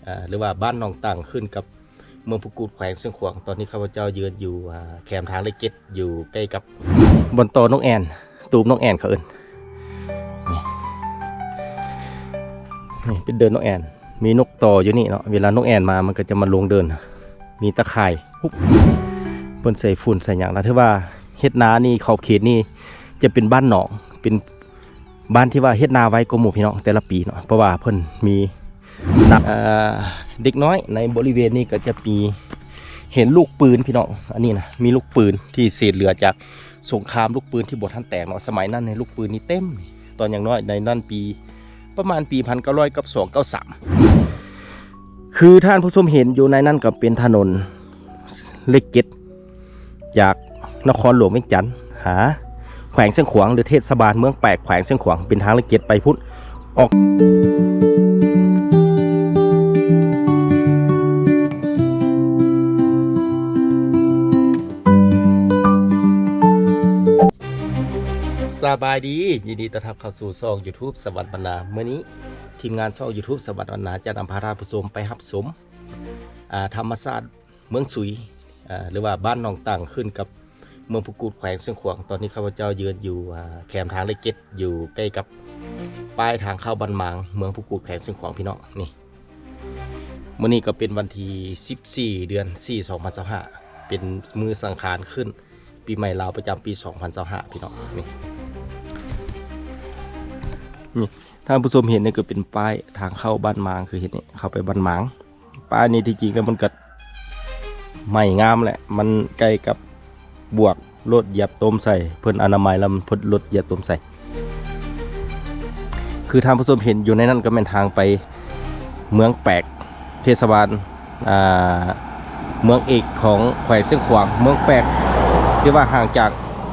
ອ່າ ຫຼືວ່າບ້ານໜອງຕັງ ຂຶ້ນກັບເມືອງພູກູດ ແຂວງຊຽງຂວາງ. ຕອນນີ້ຂ້າພະເຈົ້າຢືນຢູ່ ອ່າ ແຄມທາງເລກເຈັດ ຢູ່ໃກ້ກັບບ່ອນຕໍ່ນົກແອ່ນ ຕູບນົກແອ່ນເຂົາເອີ້ນ. ນີ້ ນີ້ເປັນເດີ່ນນົກແອ່ນ ມີນົກຕໍ່ຢູ່ນີ້ເນາະ. ເວລານົກແອ່ນມາ ມັນກໍຈະມາລົງເດີ່ນ ມີຕາຂ່າຍ ຫຸບ ເພິ່ນໃສ່ຝຸ່ນໃສ່ຫຍັງລະ. ຖືວ່າເຮັດນານີ້ ຂອບເຂດນີ້ຈະເປັນບ້ານໜອງ ເປັນ ບ້ານທີ່ວ່າເຮັດນາໄວກວ່າໝູ່ພີ່ນ້ອງແຕ່ລະປີເນາະ ເພາະວ່າເພິ່ນມີນຳ ເອ່ອ ເດັກນ້ອຍໃນບໍລິເວນນີ້ກໍຈະມີ ເຫັນລູກປືນພີ່ນ້ອງ. ອັນນີ້ນະ ມີລູກປືນທີ່ເສດເຫຼືອຈາກສົງຄາມ ລູກປືນທີ່ບໍ່ທັນແຕກເນາະ. ສະໄໝນັ້ນນີ້ ລູກປືນນີ້ເຕັມ ຕອນຢ່າງນ້ອຍໃນນັ້ນປີ ປະມານປີພັນເກົ້າຮ້ອຍເກົ້າສິບສອງ ເກົ້າສິບສາມ ຄືທ່ານຜູ້ຊົມເຫັນຢູ່ໃນນັ້ນກໍເປັນຖະໜົນເລກເຈັດ ຈາກນະຄອນຫຼວງວຽງຈັນຫາແຂວງຊຽງຂວາງ ຫຼືເທດສະບານເມືອງແປກ ແຂວງຊຽງຂວາງ ເປັນທາງເລກເຈັດໄປພຸ້ນ ອອກ. ສະບາຍດີ ຍິນດີຕ້ອນຮັບເຂົ້າສູ່ຊ່ອງຢູທູບ ສະຫວັດບັນນາ. ມື້ນີ້ທີມງານຊ່ອງຢູທູບ ສະຫວັດບັນນາ ຈະນຳພາທ່ານຜູ້ຊົມໄປຮັບຊົມ ອ່າ ທຳມະຊາດ ເມືອງສຸຍ ເອີ ຫຼືວ່າບ້ານໜອງຕັງ ຂຶ້ນກັບເມືອງພູກູດ ແຂວງຊຽງຂວາງ. ຕອນນີ້ຂ້າພະເຈົ້າຢືນຢູ່ ເອີ ແຄມທາງເລກເຈັດ ຢູ່ໃກ້ກັບປ້າຍທາງເຂົ້າບ້ານໝາງ ເມືອງພູກູດ ແຂວງຊຽງຂວາງ ພີ່ນ້ອງ. ນີ້ ມື້ນີ້ກໍເປັນວັນທີສິບສີ່ ເດືອນສີ່ ສອງພັນຊາວຫ້າ ເປັນມື້ສັງຂານຂຶ້ນປີໃໝ່ລາວປະຈຳປີສອງພັນຊາວຫ້າ ພີ່ນ້ອງ. ນີ້ ນີ້ ທ່ານຜູ້ຊົມເຫັນນີ້ກໍເປັນປ້າຍທາງເຂົ້າບ້ານໝາງ ຄືເຫັນນີ້ ເຂົ້າໄປບ້ານໝາງ. ປ້າຍນີ້ທີ່ຈິງແລ້ວມັນກໍໃໝ່ງາມແຫຼະ ມັນໃກ້ກັບບວກ ລົດຢຽບຕົມໃສ່ ເພິ່ນອະນາໄມແລ້ວ ລົດຢຽບຕົມໃສ່. ຄືທ່ານຜູ້ຊົມເຫັນຢູ່ໃນນັ້ນກໍແມ່ນທາງໄປເມືອງແປກ ເທດສະບານ ອ່າ ເມືອງເອກຂອງແຂວງຊຽງຂວາງ. ເມືອງແປກທີ່ວ່າຫ່າງຈາກ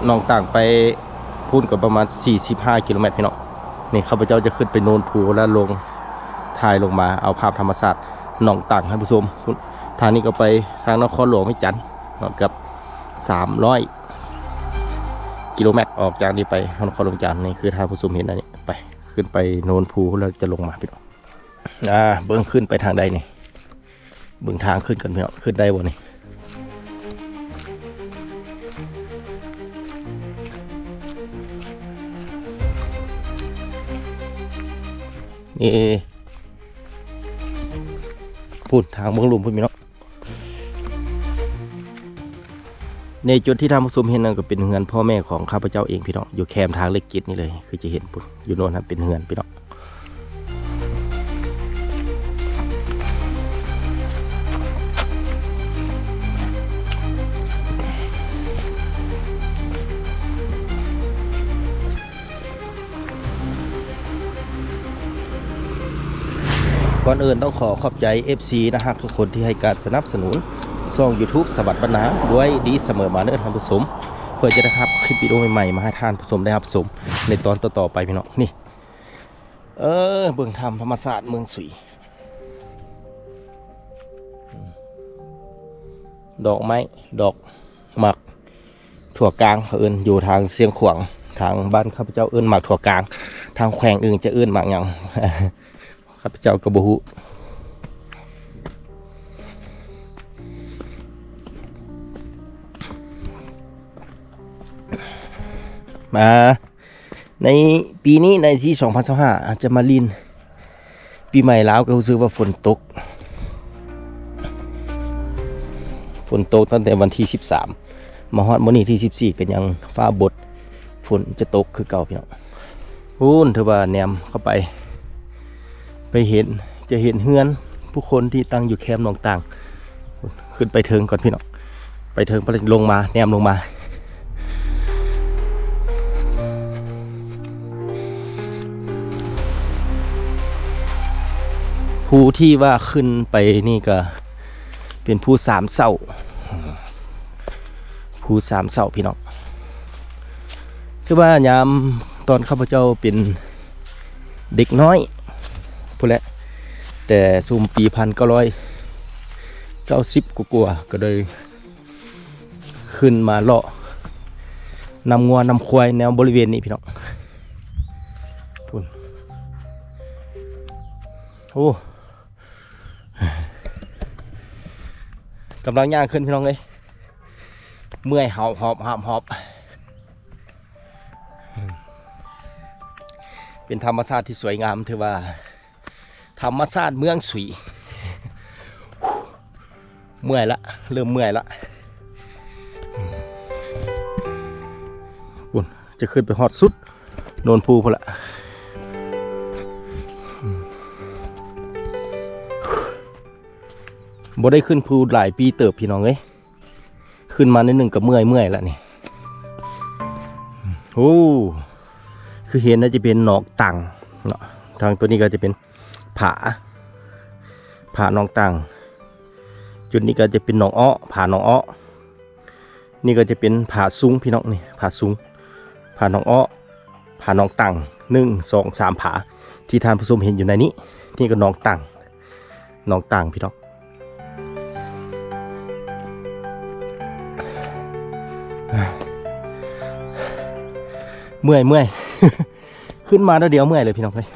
ໜອງຕັງໄປພຸ້ນກໍປະມານສີ່ສິບຫ້າກິໂລແມັດ ພີ່ນ້ອງ. ນີ້ຂ້າພະເຈົ້າຈະຂຶ້ນໄປໂນນພູ ແລ້ວລົງ ຖ່າຍລົງມາເອົາພາບທຳມະຊາດໜອງຕັງໃຫ້ຜູ້ຊົມ. ທາງນີ້ກໍໄປທາງນະຄອນຫຼວງວຽງຈັນເນາະ ເກືອບສາມຮ້ອຍກິໂລແມັດ ອອກຈາກນີ້ໄປນະຄອນຫຼວງວຽງຈັນ. ນີ້ຄືທ່ານຜູ້ຊົມເຫັນອັນນີ້ ໄປ ຂຶ້ນໄປໂນນພູແລ້ວຈະລົງມາ ພີ່ນ້ອງ. ອ່າ ເບິ່ງຂຶ້ນໄປທາງໃດນີ້ ເບິ່ງທາງຂຶ້ນກ່ອນ ພີ່ນ້ອງ ຂຶ້ນໄດ້ບໍ່ນີ້? ນີ້ ພຸ້ນ ທາງເບື້ອງລຸ່ມພຸ້ນ ພີ່ນ້ອງ. ໃນຈຸດທີ່ທ່ານຜູ້ຊົມເຫັນນັ້ນກໍເປັນເຮືອນພໍ່ແມ່ຂອງຂ້າພະເຈົ້າເອງ ພີ່ນ້ອງ ຢູ່ແຄມທາງເລກເຈັດນີ້ເລີຍ ຄືຈະເຫັນພຸ້ນ ຢູ່ໂນ້ນຫັ້ນເປັນເຮືອນ ພີ່ນ້ອງ. ກ່ອນອື່ນຕ້ອງຂໍຂອບໃຈ ເອັຟຊີ ໜ້າຮັກທຸກຄົນທີ່ໃຫ້ການສະໜັບສະໜູນຊ່ອງຢູທູບ ສະຫວັດບັນນາ ດ້ວຍດີສະເໝີມາເດີທ່ານຜູ້ຊົມ ເພື່ອຈະໄດ້ຮັບຄລິບວິດີໂອໃໝ່ໆ ມາໃຫ້ທ່ານຜູ້ຊົມໄດ້ຮັບຊົມໃນຕອນຕໍ່ໆໄປ ພີ່ນ້ອງ. ນີ້ ເອີ ເບິ່ງທຳ ທຳມະຊາດເມືອງສຸຍ ດອກໄມ້ ດອກໝາກຖົ່ວກາງ ເຂົາເອີ້ນ ຢູ່ທາງຊຽງຂວາງ ທາງບ້ານຂ້າພະເຈົ້າເອີ້ນໝາກຖົ່ວກາງ ທາງແຂວງອື່ນຈະເອີ້ນໝາກຫຍັງ ຂ້າພະເຈົ້າກໍບໍ່ຮູ້. ມາ ໃນປີນີ້ ໃນປີສອງພັນຊາວຫ້າ ອາດຈະມາຫຼິ້ນປີໃໝ່ລາວ ກໍຮູ້ສຶກວ່າຝົນຕົກ ຝົນຕົກຕັ້ງແຕ່ວັນທີສິບສາມ ມາຮອດມື້ນີ້ທີສິບສີ່ ກໍຍັງຟ້າບົດ ຝົນຈະຕົກຄືເກົ່າ ພີ່ນ້ອງ. ພຸ້ນ ຖືວ່າແນມເຂົ້າໄປ ໄປເຫັນ ຈະເຫັນເຮືອນຜູ້ຄົນທີ່ຕັ້ງຢູ່ແຄມໜອງຕ່າງ. ຂຶ້ນໄປເທິງກ່ອນ ພີ່ນ້ອງ ໄປເທິງ ໄປລົງມາ ແນມລົງມາ. ຜູ້ທີ່ວ່າຂຶ້ນໄປນີ້ກໍເປັນພູສາມເສົາ ພູສາມເສົາ ພີ່ນ້ອງ. ຄືວ່າຍາມຕອນຂ້າພະເຈົ້າເປັນເດັກນ້ອຍພຸ້ນແຫຼະ ແຕ່ຊຸມປີພັນເກົ້າຮ້ອຍເກົ້າສິບກວ່າໆ ກໍໄດ້ຂຶ້ນມາເລາະນຳງົວນຳຄວາຍແນວບໍລິເວນນີ້ ພີ່ນ້ອງ. ພຸ້ນ ໂອ້ ກຳລັງຍ່າງຂຶ້ນພີ່ນ້ອງເອີຍ ເມື່ອຍຫອບໆ ເປັນທຳມະຊາດທີ່ສວຍງາມ ຖືວ່າທຳມະຊາດເມືອງສຸຍ. ເມື່ອຍລະ ເລີ່ມເມື່ອຍລະ ພຸ້ນ ຈະຂຶ້ນໄປຮອດສຸດໂນນພູພຸ້ນລະ ບໍ່ໄດ້ຂຶ້ນພູຫຼາຍປີເຕີບພີ່ນ້ອງເອີຍ ຂຶ້ນມາໜ້ອຍໜຶ່ງກໍເມື່ອຍໆລະນີ້. ໂອ້ ຄືເຫັນນະຈະເປັນໜອງຕັງເນາະ ທາງຕົວນີ້ກໍຈະເປັນຜາ ຜາໜອງຕັງ ຈຸດນີ້ກໍຈະເປັນໜອງເອາະ ຜາໜອງເອາະ ນີ້ກໍຈະເປັນຜາສູງພີ່ນ້ອງ ນີ້ຜາສູງ ຜາໜອງເອາະ ຜາໜອງຕັງ ໜຶ່ງ ສອງ ສາມ ຜາ ທີ່ທ່ານຜູ້ຊົມເຫັນຢູ່ໃນນີ້ ນີ້ກໍໜອງຕັງ ໜອງຕັງພີ່ນ້ອງ ເມື່ອຍ ເມື່ອຍ ຂຶ້ນມາແລ້ວດຽວເມື່ອຍເລີຍພີ່ນ້ອງເອີຍ.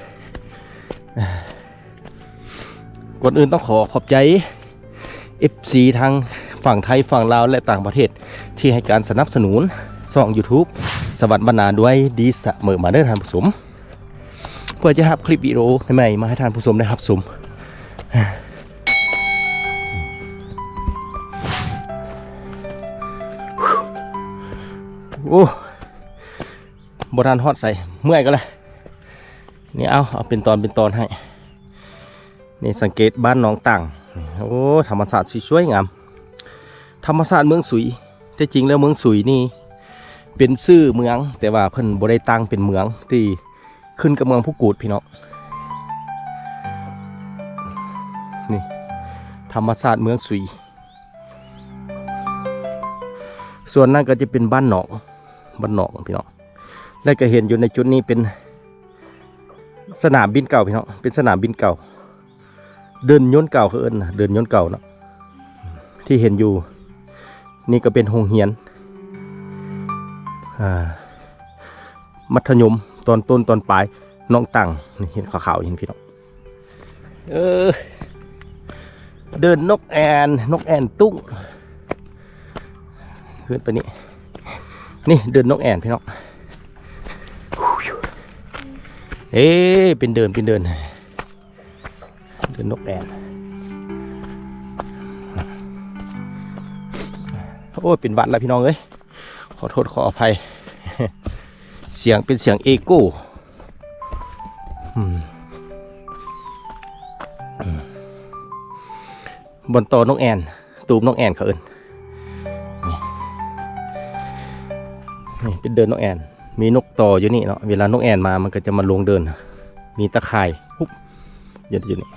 ກ່ອນອື່ນຕ້ອງຂໍຂອບໃຈ ເອັຟຊີ ທັງຝັ່ງໄທ ຝັ່ງລາວ ແລະ ຕ່າງປະເທດ ທີ່ໃຫ້ການສະໜັບສະໜູນຊ່ອງ YouTube ສະຫວັນບັນນາດ້ວຍດີສະເໝີມາເດີທ່ານຜູ້ຊົມ ເພື່ອຈະຮັບຄລິບວິດີໂອໃໝ່ໆມາໃຫ້ທ່ານຜູ້ຊົມໄດ້ຮັບຊົມ. ໂອ້ ບໍ່ທັນຮອດໃສ ເມື່ອຍກັນລະ ນີ້ ເອົາ ເອົາເປັນຕອນເປັນຕອນໃຫ້. ນີ້ສັງເກດບ້ານໜອງຕັງ ໂອ້ ທຳມະຊາດຊິສວຍງາມ ທຳມະຊາດເມືອງສຸຍ. ແທ້ຈິງແລ້ວເມືອງສຸຍນີ້ເປັນຊື່ເມືອງ ແຕ່ວ່າເພິ່ນບໍ່ໄດ້ຕັ້ງເປັນເມືອງ ທີ່ຂຶ້ນກັບເມືອງພູກູດພີ່ນ້ອງ. ນີ້ທຳມະຊາດເມືອງສຸຍ ສ່ວນນັ້ນກໍຈະເປັນບ້ານໜອງ ບ້ານໜອງພີ່ນ້ອງ ແລ້ວກໍເຫັນຢູ່ໃນຈຸດນີ້ເປັນສະໜາມບິນເກົ່າພີ່ນ້ອງ ເປັນສະໜາມບິນເກົ່າ ເດີ່ນຍົນເກົ່າ ເຂົາເອີ້ນນະ ເດີ່ນຍົນເກົ່າເນາະ ທີ່ເຫັນຢູ່ນີ້ກໍເປັນໂຮງຮຽນ ອ່າ ມັດທະຍົມຕອນຕົ້ນຕອນປາຍ ໜອງຕັງ ນີ້ເຫັນຂາວໆ ເຫັນພີ່ນ້ອງ ເອີ ເດີ່ນນົກແອ່ນ ນົກແອ່ນຕຸ້ງ ຂຶ້ນໄປນີ້ ນີ້ເດີ່ນນົກແອ່ນພີ່ນ້ອງ ເອີ ເປັນເດີ່ນ ເປັນເດີ່ນ ເດີ່ນນົກແອ່ນ ໂອ້ຍ ເປັນຫວັດລະພີ່ນ້ອງເອີຍ ຂໍໂທດຂໍອະໄພ ສຽງເປັນສຽງເອໂກ ອືມ ອືມ ບ່ອນຕໍ່ນົກແອ່ນ ຕູບນົກແອ່ນເຂົາເອີ້ນ ນີ້ ນີ້ເປັນເດີ່ນນົກແອ່ນ ມີນົກຕໍ່ຢູ່ນີ້ເນາະ ເວລານົກແອ່ນມາ ມັນກໍຈະມາລົງເດີ່ນ ມີຕາຂ່າຍ ຫຸບ ຢູ່ ຢູ່ນີ້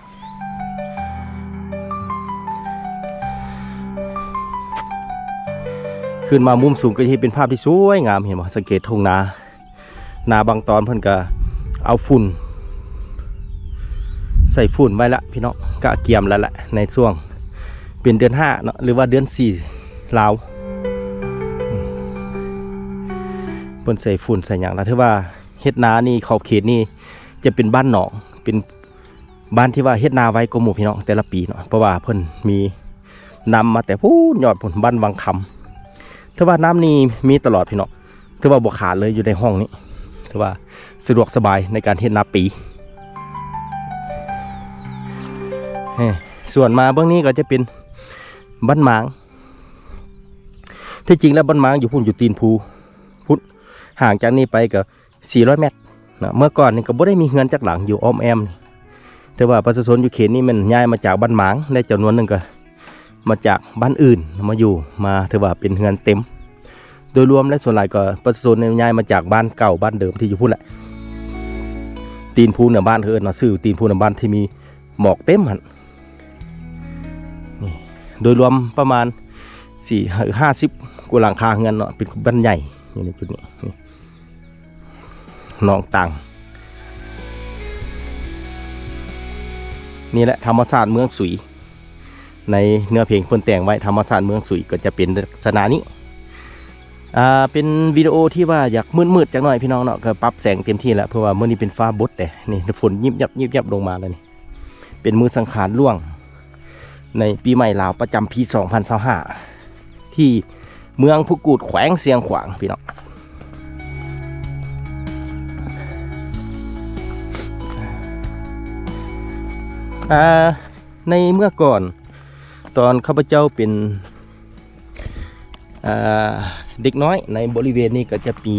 ຂຶ້ນມາມຸມສູງກໍເຮັດເປັນພາບທີ່ສວຍງາມ ເຫັນບໍ່? ສັງເກດທົ່ງນາ ນາບາງຕອນເພິ່ນກໍເອົາຝຸ່ນ ໃສ່ຝຸ່ນໄວ້ລະພີ່ນ້ອງ ກະກຽມແລ້ວລະ ໃນຊ່ວງເປັນເດືອນຫ້າເນາະ ຫຼືວ່າເດືອນສີ່ລາວ ເພິ່ນໃສ່ຝຸ່ນໃສ່ຫຍັງລະ ຖືວ່າເຮັດນານີ້ ຂອບເຂດນີ້ຈະເປັນບ້ານໜອງ ເປັນ ບ້ານທີ່ວ່າເຮັດນາໄວກວ່າໝູ່ພີ່ນ້ອງແຕ່ລະປີເນາະ ເພາະວ່າເພິ່ນມີນ້ຳມາແຕ່ພຸ້ນຍອດພຸ້ນ ບ້ານວັງຄຳ ຖືວ່ານ້ຳນີ້ມີຕະຫຼອດພີ່ນ້ອງ ຖືວ່າບໍ່ຂາດເລີຍຢູ່ໃນຮ່ອງນີ້ ຖືວ່າສະດວກສະບາຍໃນການເຮັດນາປີ. ເອີ ສ່ວນມາເບື້ອງນີ້ກໍຈະເປັນບ້ານໝາງ ທີ່ຈິງແລ້ວບ້ານໝາງຢູ່ພຸ້ນ ຢູ່ຕີນພູພຸ້ນ ຫ່າງຈາກນີ້ໄປກໍ ສີ່ຮ້ອຍແມັດເນາະ ເມື່ອກ່ອນນີ້ກໍບໍ່ໄດ້ມີເຮືອນຈັກຫຼັງຢູ່ອ້ອມແອ້ມນີ້ ແຕ່ວ່າປະຊາຊົນຢູ່ເຂດນີ້ແມ່ນຍ້າຍມາຈາກບ້ານໝາງ ແລະ ຈຳນວນໜຶ່ງກໍມາຈາກບ້ານອື່ນມາຢູ່ ມາຖືວ່າເປັນເຮືອນເຕັມ ໂດຍລວມແລ້ວສ່ວນຫຼາຍກໍປະຊາຊົນນີ້ຍ້າຍມາຈາກບ້ານເກົ່າບ້ານເດີມທີ່ຢູ່ພຸ້ນແຫຼະ ຕີນພູເໜືອບ້ານ ເຂົາເອີ້ນວ່າຊື່ຕີນພູເໜືອບ້ານທີ່ມີໝອກເຕັມຫັ້ນ ນີ້ ໂດຍລວມປະມານສີ່ ຫ້າສິບກວ່າຫຼັງຄາເຮືອນເນາະ ເປັນບ້ານໃຫຍ່ຢູ່ໃນຈຸດນີ້ ນີ້ ໜອງຕັງ ນີ້ແຫຼະທຳມະຊາດເມືອງສຸຍ ໃນເນື້ອເພງເພິ່ນແຕ່ງໄວ້ ທຳມະຊາດເມືອງສຸຍກໍຈະເປັນລັກສະນະນີ້ ອ່າ ເປັນວິດີໂອທີ່ວ່າຢາກມືດໆຈັກໜ້ອຍພີ່ນ້ອງເນາະ ກໍປັບແສງເຕັມທີ່ແລ້ວ ເພາະວ່າມື້ນີ້ເປັນຟ້າບົດເດ້ ນີ້ຝົນຍິບຍັບໆລົງມາແລ້ວນີ້ ເປັນມື້ສັງຂານຫຼວງ ໃນປີໃໝ່ລາວປະຈຳປີສອງພັນຊາວຫ້າ ທີ່ເມືອງພູກູດ ແຂວງຊຽງຂວາງ ພີ່ນ້ອງ. ອ່າ ໃນເມື່ອກ່ອນ ຕອນຂ້າພະເຈົ້າເປັນ ອ່າ ເດັກນ້ອຍໃນບໍລິເວນນີ້ກໍຈະມີ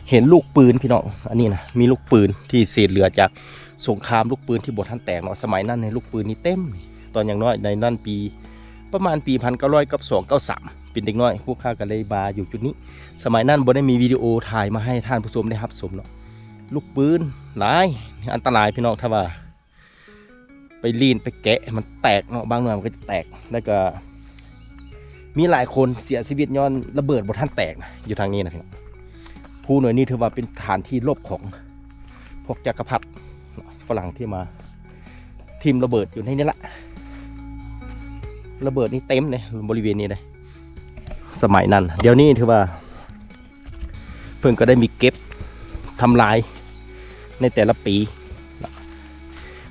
ເຫັນລູກປືນ ພີ່ນ້ອງ. ອັນນີ້ນະ ມີລູກປືນທີ່ເສດເຫຼືອຈາກສົງຄາມ ລູກປືນທີ່ບໍ່ທັນແຕກເນາະ. ສະໄໝນັ້ນນີ້ລູກປືນນີ້ເຕັມ. ຕອນຍັງນ້ອຍໃນນັ້ນ ປີ ປະມານປີພັນເກົ້າຮ້ອຍເກົ້າສອງ ເກົ້າສາມ ເປັນເດັກນ້ອຍ ພວກຂ້າກໍໄດ້ມາຢູ່ຈຸດນີ້. ສະໄໝນັ້ນບໍ່ໄດ້ມີວິດີໂອຖ່າຍມາໃຫ້ທ່ານຜູ້ຊົມໄດ້ຮັບຊົມເນາະ. ລູກປືນຫຼາຍ ອັນຕະລາຍ ພີ່ນ້ອງ. ຖ້າວ່າ ໄປລີ້ນໄປແກະໃຫ້ມັນແຕກເນາະ, ບາງໜ່ວຍມັນກໍຈະແຕກ. ແລ້ວກໍມີຫຼາຍຄົນເສຍຊີວິດຍ້ອນລະເບີດບໍ່ທັນແຕກນະ ຢູ່ທາງນີ້ນະພີ່ນ້ອງ. ພູໜ່ວຍນີ້ຖືວ່າເປັນຖານທີ່ລົບຂອງພວກຈັກກະພັດຝຣັ່ງທີ່ມາຖິ້ມລະເບີດຢູ່ໃນນີ້ລະ. ລະເບີດນີ້ເຕັມເດ້ ບໍລິເວນນີ້ເດ້ ສະໄໝນັ້ນ. ດຽວນີ້ຖືວ່າ ເພິ່ນກໍໄດ້ມີເກັບທຳລາຍໃນແຕ່ລະປີ.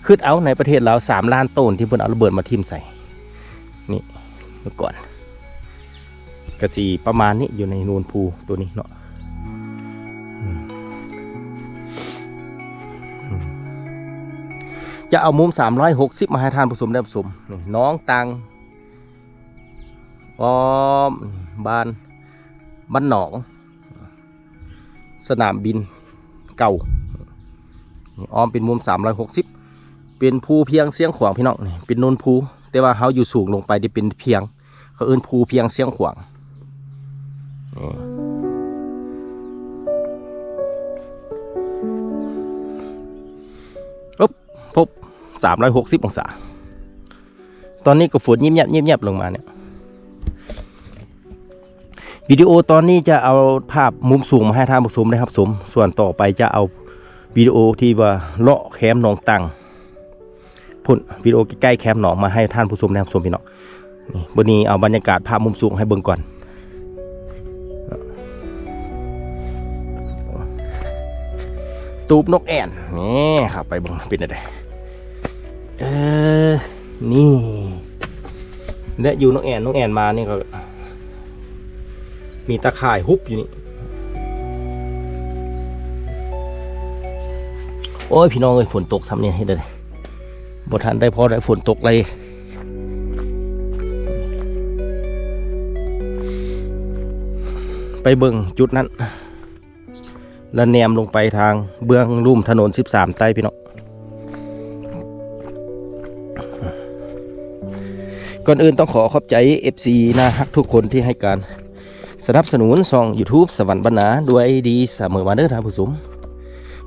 ຄິດເອົາໃນປະເທດລາວສາມລ້ານໂຕນທີ່ເພິ່ນເອົາລະເບີດມາຖິ້ມໃສ່ນີ້ ເມື່ອກ່ອນ ກະຊິປະມານນີ້ ຢູ່ໃນໂນນພູໂຕນີ້ເນາະ. ອືມ ອືມ ຈະເອົາມຸມສາມຮ້ອຍຫົກສິບມາໃຫ້ທ່ານຜູ້ຊົມໄດ້ຮັບຊົມ. ນີ້ ໜອງຕ່າງ ອ້ອມບ້ານ ບ້ານໜອງ ສະໜາມບິນເກົ່າ ອ້ອມເປັນມຸມສາມຮ້ອຍຫົກສິບ ເປັນພູພຽງຊຽງຂວາງ ພີ່ນ້ອງ. ນີ້ເປັນໂນນພູ ແຕ່ວ່າເຮົາຢູ່ສູງລົງໄປ ໄດ້ເປັນພຽງ ເຂົາເອີ້ນພູພຽງຊຽງຂວາງ. ອຶບ ພົບ ສາມຮ້ອຍຫົກສິບອົງສາ. ຕອນນີ້ກໍຝົນຍິບແຍບໆລົງມານີ້. ວິດີໂອຕອນນີ້ຈະເອົາພາບມຸມສູງມາໃຫ້ທ່ານຜູ້ຊົມໄດ້ຮັບຊົມ. ສ່ວນຕໍ່ໄປຈະເອົາວິດີໂອທີ່ວ່າເລາະແຄມໜອງຕັງ ພຸ້ນ ວິດີໂອໃກ້ໆແຄມໜອງມາໃຫ້ທ່ານຜູ້ຊົມໄດ້ຮັບຊົມ ພີ່ນ້ອງ. ນີ້ ມື້ນີ້ເອົາບັນຍາກາດພາບມຸມສູງໃຫ້ເບິ່ງກ່ອນ. ຕູບນົກແອ່ນ ນີ້ ເຂົ້າໄປເບິ່ງເປັນຈັ່ງໃດ. ເອີ ນີ້ ແລະ ຢູ່ນົກແອ່ນ ນົກແອ່ນມານີ້ກໍມີຕາຂ່າຍຮຸບຢູ່ນີ້. ໂອ້ຍ ພີ່ນ້ອງເອີຍ ຝົນຕົກຊ້ຳນີ້ເຮັດໄດ້ ບໍ່ທັນໄດ້ພໍໄດ້ຝົນຕົກເລີຍ. ໄປເບິ່ງຈຸດນັ້ນ ແລະ ແນມລົງໄປທາງເບື້ອງລຸ່ມຖະໜົນສິບສາມໃຕ້ ພີ່ນ້ອງ. ກ່ອນອື່ນຕ້ອງຂໍຂອບໃຈ ເອັຟຊີ ໜ້າຮັກທຸກຄົນທີ່ໃຫ້ການສະໜັບສະໜູນຊ່ອງ YouTube ສະຫວັນບັນນາ ດ້ວຍດີສະເໝີມາເດີທ່ານຜູ້ຊົມ.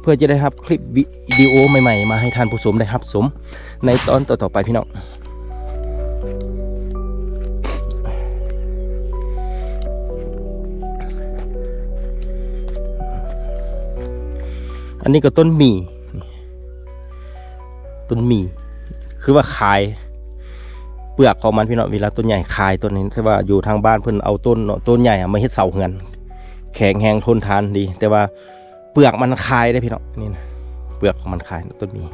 ເພື່ອຈະໄດ້ຮັບຄລິບວິດີໂອໃໝ່ໆມາໃຫ້ທ່ານຜູ້ຊົມໄດ້ຮັບຊົມໃນຕອນຕໍ່ໆໄປ ພີ່ນ້ອງ. ອັນນີ້ກໍຕົ້ນໝີ່ ຕົ້ນໝີ່ ຄືວ່າຄາຍເປືອກຂອງມັນ ພີ່ນ້ອງ. ເວລາຕົ້ນໃຫຍ່ຄາຍຕົ້ນນີ້ ແຕ່ວ່າຢູ່ທາງບ້ານເພິ່ນເອົາຕົ້ນເນາະ ຕົ້ນໃຫຍ່ມາເຮັດເສົາເຮືອນ ແຂງແຮງທົນທານດີ ແຕ່ວ່າ ເປືອກມັນຄາຍເດ້ພີ່ນ້ອງ ນີ້ນະ ເປືອກຂອງມັນຄາຍ ຕົ້ນໝີ່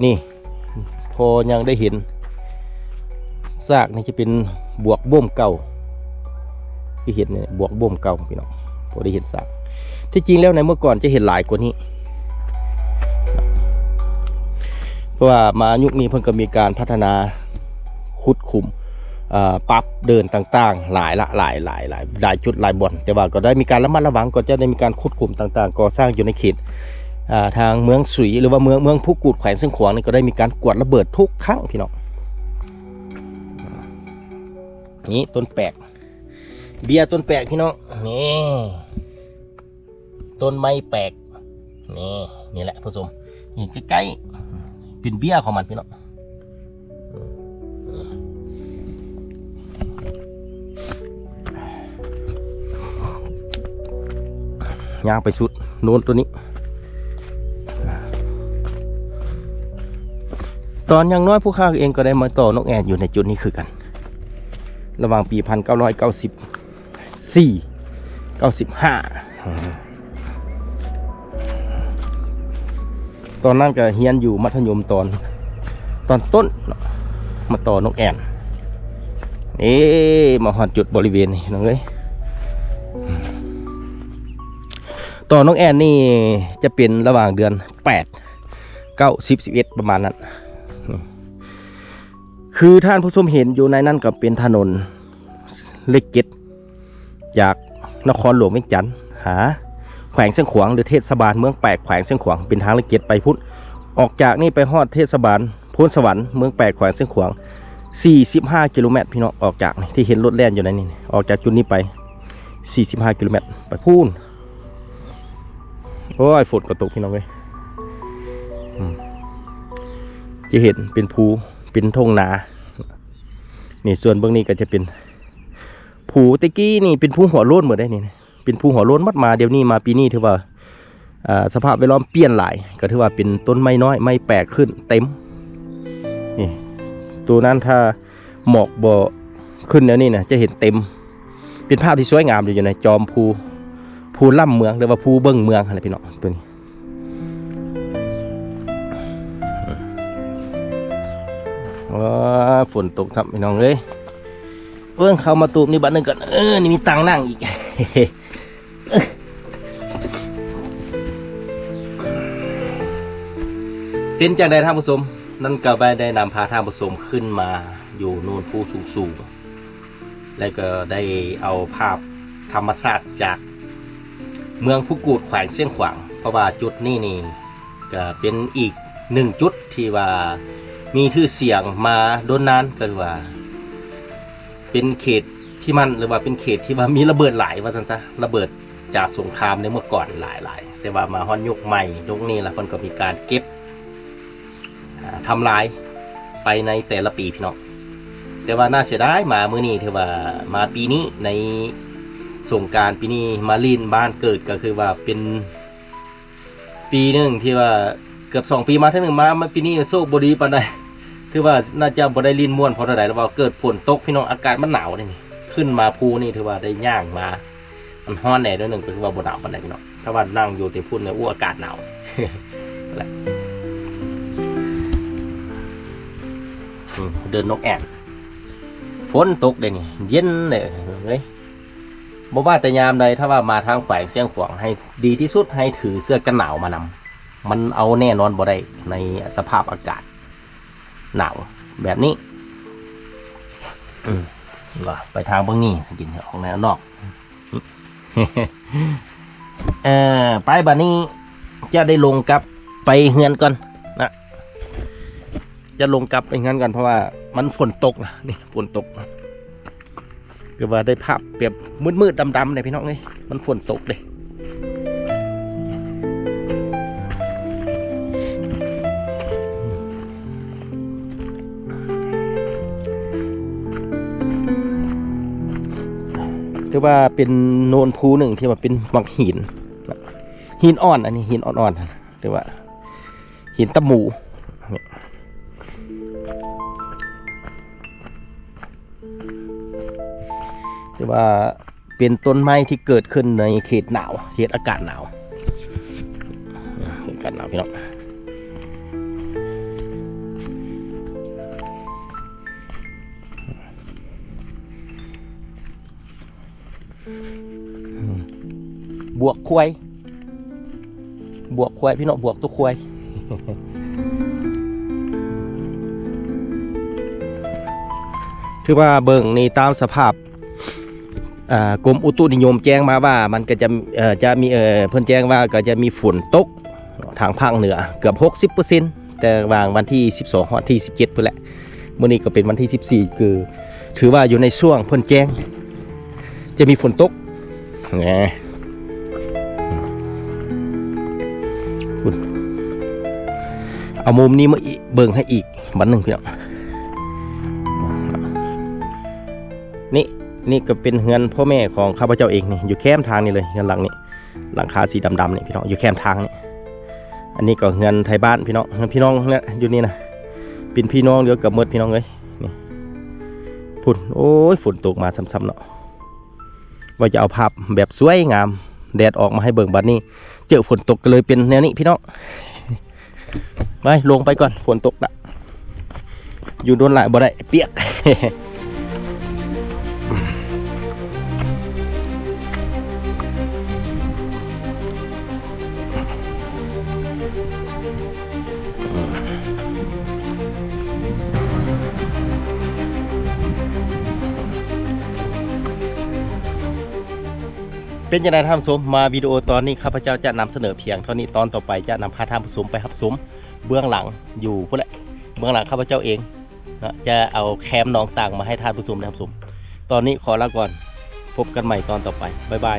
ນີ້ ພໍຍັງໄດ້ເຫັນຊາກ ນີ້ຈະເປັນບວກບົ່ມເກົ່າ ທີ່ເຫັນນີ້ບວກບົ່ມເກົ່າພີ່ນ້ອງ ພໍໄດ້ເຫັນຊາກ. ທີ່ຈິງແລ້ວໃນເມື່ອກ່ອນຈະເຫັນຫຼາຍກວ່ານີ້ ເພາະວ່າມາຍຸກນີ້ເພິ່ນກໍມີການພັດທະນາ ຂຸດຂຸມ ເອີ ປັບເດີ່ນຕ່າງໆ ຫຼາຍລະ ຫຼາຍ ຫຼາຍ ຫຼາຍ ຫຼາຍຈຸດຫຼາຍບ່ອນ ແຕ່ວ່າກໍໄດ້ມີການລະມັດລະວັງ ກໍຈະໄດ້ມີການຂຸດຂຸມຕ່າງໆ ກໍ່ສ້າງຢູ່ໃນເຂດ ເອີ ທາງເມືອງສຸຍ ຫຼືວ່າເມືອງ ເມືອງພູກູດ ແຂວງຊຽງຂວາງນີ້ ກໍໄດ້ມີການກວດລະເບີດທຸກຄັ້ງ ພີ່ນ້ອງ. ນີ້ຕົ້ນແປກ ເບ້ຍຕົ້ນແປກ ພີ່ນ້ອງ ນີ້ ຕົ້ນໄມ້ແປກ ນີ້ ນີ້ແຫຼະຜູ້ຊົມ ນີ້ໃກ້ໆ ເປັນເບ້ຍຂອງມັນພີ່ນ້ອງ. ຍ່າງໄປສຸດໂນ້ນຕົວນີ້ ຕອນຍັງນ້ອຍພວກຂ້າເອງກໍໄດ້ມາຕໍ່ນົກແອ່ນຢູ່ໃນຈຸດນີ້ຄືກັນ ລະຫວ່າງປີພັນເກົ້າຮ້ອຍເກົ້າສິບ ສີ່ ເກົ້າສິບຫ້າ. ຕອນນັ້ນກໍຮຽນຢູ່ມັດທະຍົມຕອນ ຕອນຕົ້ນເນາະ ມາຕໍ່ນົກແອ່ນ ເອີ ມາຮອດຈຸດບໍລິເວນນີ້ນ້ອງເອີຍ. ຕໍ່ນົກແອ່ນນີ້ຈະເປັນລະຫວ່າງເດືອນແປດ ເກົ້າ ສິບ ສິບເອັດ ປະມານນັ້ນ. ຄືທ່ານຜູ້ຊົມເຫັນຢູ່ໃນນັ້ນກໍເປັນຖະໜົນເລກເຈັດ ຈາກນະຄອນຫຼວງວຽງຈັນຫາແຂວງຊຽງຂວາງ ຫຼື ເທດສະບານເມືອງແປກ ແຂວງຊຽງຂວາງ ເປັນທາງເລກເຈັດໄປພຸ້ນ. ອອກຈາກນີ້ໄປຮອດເທດສະບານໂພນສະຫວັນ ເມືອງແປກ ແຂວງຊຽງຂວາງ ສີ່ສິບຫ້າກິໂລແມັດ ພີ່ນ້ອງ. ອອກຈາກນີ້ທີ່ເຫັນລົດແລ່ນຢູ່ໃນນີ້ ອອກຈາກຈຸດນີ້ໄປ ສີ່ສິບຫ້າກິໂລແມັດ ໄປພຸ້ນ. ໂອ້ຍ ຝົນກໍຕົກ ພີ່ນ້ອງເອີຍ. ອືມ ຈະເຫັນເປັນພູ ເປັນທົ່ງນານີ້. ສ່ວນເບື້ອງນີ້ກໍຈະເປັນພູ ແຕ່ກີ້ນີ້ເປັນພູຫົວໂລ້ນໝົດເດ້ນີ້ ເປັນພູຫົວໂລ້ນໝົດ. ມາດຽວນີ້ ມາປີນີ້ຖືວ່າ ອ່າ ສະພາບແວດລ້ອມປ່ຽນຫຼາຍ ກໍຖືວ່າເປັນຕົ້ນໄມ້ນ້ອຍ ໄມ້ແປກຂຶ້ນເຕັມ. ນີ້ ໂຕນັ້ນຖ້າໝອກບໍ່ຂຶ້ນແນວນີ້ນະ ຈະເຫັນເຕັມ ເປັນພາບທີ່ສວຍງາມຢູ່ ຢູ່ໃນຈອມພູ ພູລ້ຳເມືອງ ຫຼືວ່າພູເບິ່ງເມືອງຫັ້ນແຫຼະ ພີ່ນ້ອງ. ໂຕນີ້ ວ້າ ຝົນຕົກຊ້ຳ ພີ່ນ້ອງເອີຍ. ເບິ່ງ ເຂົ້າມາຕູບນີ້ບາດໜຶ່ງກ່ອນ. ເອີ ນີ້ມີຕັ່ງນັ່ງອີກ. ເປັນຈັ່ງໃດທ່ານຜູ້ຊົມ? ນັ້ນກໍໄດ້ນຳພາທ່ານຜູ້ຊົມຂຶ້ນມາຢູ່ໂນນພູສູງໆ ແລະກໍໄດ້ເອົາພາບທຳມະຊາດຈາກເມືອງພູກູດ ແຂວງຊຽງຂວາງ ເພາະວ່າຈຸດນີ້ນີ້ ກະເປັນອີກໜຶ່ງຈຸດທີ່ວ່າມີຊື່ສຽງມາດົນນານ ກໍຄືວ່າເປັນເຂດທີ່ມັນ ຫຼືວ່າເປັນເຂດທີ່ວ່າມີລະເບີດຫຼາຍວ່າຊັ້ນຊະ ລະເບີດຈາກສົງຄາມໃນເມື່ອກ່ອນຫຼາຍໆ ແຕ່ວ່າມາຮອດຍຸກໃໝ່ ຍຸກນີ້ລະເພິ່ນກໍມີການເກັບ ອ່າ ທຳລາຍໄປໃນແຕ່ລະປີ ພີ່ນ້ອງ. ແຕ່ວ່າໜ້າເສຍດາຍ ມາມື້ນີ້ ຖືວ່າມາປີນີ້ ໃນສົງການປີນີ້ ມາຫຼິ້ນບ້ານເກີດ ກໍຄືວ່າເປັນ ປີໜຶ່ງທີ່ວ່າເກືອບສອງປີມາເທື່ອໜຶ່ງ ມາ ມາປີນີ້ໂຊກບໍ່ດີປານໃດ ຖືວ່າໜ້າຈະບໍ່ໄດ້ຫຼິ້ນມ່ວນພໍເທົ່າໃດ ແລ້ວວ່າເກີດຝົນຕົກ ພີ່ນ້ອງ. ອາກາດມັນໜາວເດ້ນີ້ ຂຶ້ນມາພູນີ້ຖືວ່າໄດ້ຍ່າງມາ ມັນຮ້ອນແດ່ໜ້ອຍໜຶ່ງ ກໍຄືວ່າບໍ່ໜາວປານໃດ ພີ່ນ້ອງ. ຖ້າວ່ານັ່ງຢູ່ແຕ່ພຸ້ນນີ້ ໂອ້ ອາກາດໜາວ. ອືມ ເດີ່ນນົກແອ່ນ ຝົນຕົກເດ້ນີ້ ເຢັນເດ້ເອີຍ. ບໍ່ວ່າແຕ່ຍາມໃດ ຖ້າວ່າມາທາງແຂວງຊຽງຂວາງ ໃຫ້ດີທີ່ສຸດໃຫ້ຖືເສື້ອກັນໜາວມານຳ ມັນເອົາແນ່ນອນບໍ່ໄດ້ໃນສະພາບອາກາດໜາວແບບນີ້. ອືມ ວ່າໄປທາງເບິ່ງນີ້ ສະກິນອອກແນວນອກ. ເອີ ໄປ ບາດນີ້ຈະໄດ້ລົງກັບໄປເຮືອນກ່ອນນະ ຈະລົງກັບໄປເຮືອນກ່ອນ ເພາະວ່າມັນຝົນຕົກນະ ນີ້ຝົນຕົກ. ຄືວ່າໄດ້ພາບແບບມືດໆດຳໆເດ້ພີ່ນ້ອງເອີຍ ມັນຝົນຕົກເດ້. ຖືວ່າເປັນໂນນພູໜຶ່ງທີ່ວ່າເປັນໝາກຫີນ ຫີນອ່ອນ ອັນນີ້ຫີນອ່ອນໆ ຖືວ່າຫີນຕະໝູ. ຖືວ່າເປັນຕົ້ນໄມ້ທີ່ເກີດຂຶ້ນໃນເຂດໜາວ ເຂດອາກາດໜາວ ອາກາດໜາວ ພີ່ນ້ອງ. ບວກຄວາຍ ບວກຄວາຍ ພີ່ນ້ອງ ບວກຕົວຄວາຍ. ຖືວ່າເບິ່ງນີ້ຕາມສະພາບ ອ່າ ກົມອຸຕຸນິຍົມແຈ້ງມາວ່າມັນກໍຈະ ເອີ ຈະມີ ເອີ ເພິ່ນແຈ້ງວ່າກໍຈະມີຝົນຕົກທາງພາກເໜືອເກືອບຫົກສິບເປີເຊັນ ແຕ່ຫວ່າງວັນທີສິບສອງຮອດທີສິບເຈັດພຸ້ນແຫຼະ. ມື້ນີ້ກໍເປັນວັນທີສິບສີ່ ຄືຖືວ່າຢູ່ໃນຊ່ວງເພິ່ນແຈ້ງຈະມີຝົນຕົກ ແນ່ ພຸ້ນ ເອົາມຸມນີ້ມາອີກ ເບິ່ງໃຫ້ອີກບັດໜຶ່ງ ພີ່ນ້ອງ. ນີ້ ນີ້ກໍເປັນເຮືອນພໍ່ແມ່ຂອງຂ້າພະເຈົ້າເອງນີ້ ຢູ່ແຄມທາງນີ້ເລີຍ ເຮືອນຫຼັງນີ້ ຫຼັງຄາສີດຳໆນີ້ ພີ່ນ້ອງ ຢູ່ແຄມທາງນີ້. ອັນນີ້ກໍເຮືອນໄທບ້ານ ພີ່ນ້ອງ ເຮືອນພີ່ນ້ອງແຫຼະ ຢູ່ນີ້ນະ ເປັນພີ່ນ້ອງດຽວກັນໝົດ ພີ່ນ້ອງເອີຍ. ນີ້ ພຸ້ນ ໂອ້ຍ ຝົນຕົກມາຊ້ຳໆເນາະ. ວ່າຈະເອົາພາບແບບສວຍງາມ ແດດອອກມາໃຫ້ເບິ່ງ ບັດນີ້ເຈີຝົນຕົກ ກໍເລີຍເປັນແນວນີ້ ພີ່ນ້ອງ. ໄປ ລົງໄປກ່ອນ ຝົນຕົກລະ ຢູ່ດົນຫຼາຍບໍ່ໄດ້ ປຽກ. ເປັນຈັ່ງໃດທ່ານຜູ້ຊົມ? ມາວິດີໂອຕອນນີ້ ຂ້າພະເຈົ້າຈະນຳສະເໜີພຽງເທົ່ານີ້. ຕອນຕໍ່ໄປຈະນຳພາທ່ານຜູ້ຊົມໄປຮັບຊົມເບື້ອງຫຼັງຢູ່ພຸ້ນແຫຼະ, ເບື້ອງຫຼັງຂ້າພະເຈົ້າເອງເນາະ, ຈະເອົາແຄມໜອງຕັງມາໃຫ້ທ່ານຜູ້ຊົມໄດ້ຮັບຊົມ. ຕອນນີ້ຂໍລາກ່ອນ, ພົບກັນໃໝ່ຕອນຕໍ່ໄປ. ບາຍບາຍ.